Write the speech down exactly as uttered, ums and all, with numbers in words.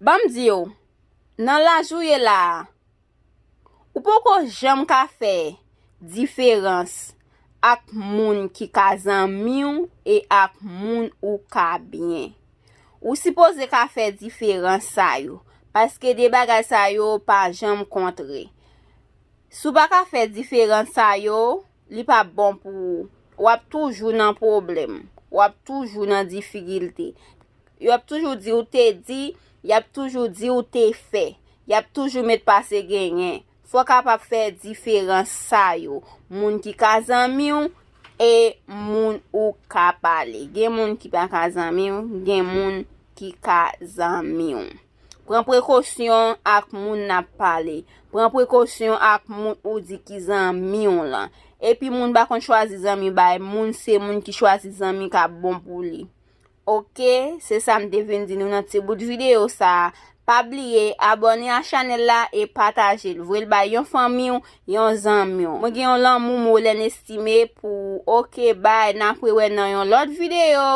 Ban m di w, nan laj ou ye la a, ou poko janm ka fè diferans ak moun ki ka zanmi w e ak moun ou ka byen. Ou sipoze ka fè diferans sa yo, paske de bagay sa yo pa janm kontre. Si w pa ka fè diferans sa yo, li p ap bon pou ou. W ap toujou nan pwoblèm. W ap toujou nan difikilte. Y ap toujou di ou te di, y ap toujou di ou te fè. Y ap toujou met pase genyen. Fò w kapab fè diferans sa yo. Moun ki ka zanmi w e moun ou ka pale. Gen moun ki pa ka zanmi w, gen moun ki ka zanmi w. Pran prekosyon ak moun n ap pale. Pran prekosyon ak moun ou di ki zanmi w lan. Epi moun pa konn chwazi zanmi bay moun, se moun ki chwazi zanmi k ap bon pou li. Oke, se sa m te vin di nou nan ti bout videyo sa a. Pa bliye abòne a chanèl la e pataje l. Voye l bay yon fanmi w, yon zanmi w. Mwen gen yon lanmou Molène Estimé pou ou. Oke, bay, n ap rewè nan yon lòt videyo.